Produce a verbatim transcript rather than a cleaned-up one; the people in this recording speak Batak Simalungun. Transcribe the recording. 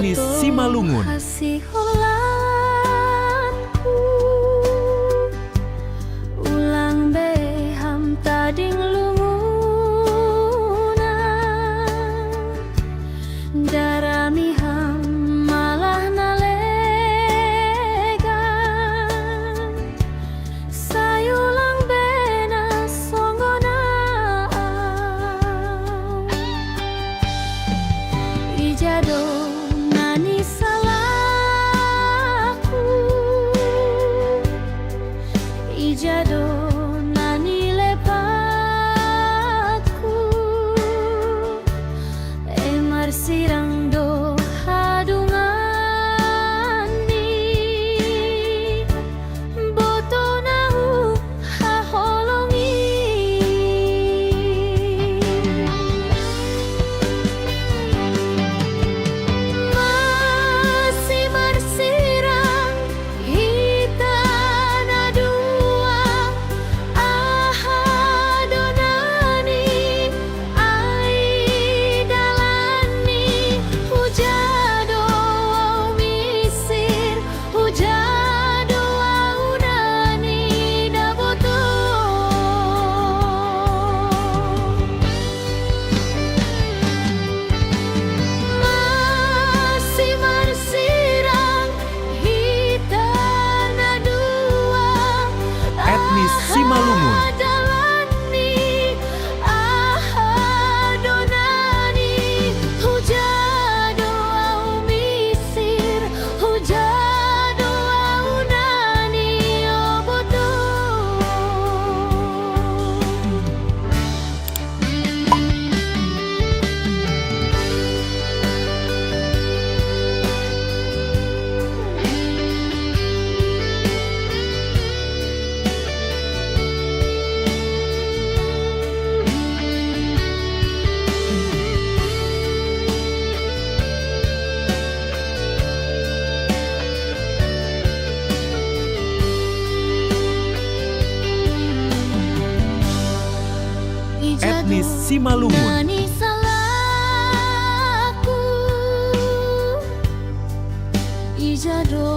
Etnis Simalungun. Hasihorlanku, ulang beham tading lungunan, daramiham malah nalegan. Sayulang bena songonaan. Ijado nani salahku, ijado nani lepatku. E marsirang do hadungani, boto na huhaholongi. Masimarsirang hita na dua, aha do nani ai dalanni, huja do au misir, huja do au nani daboto. Masimarsirang hita na dua. Etnis Simalungun. Aha dalanni, aha do nani, huja do au misir, huja do au nani oboto. Etnis Simalungun. Nani salahku, ijado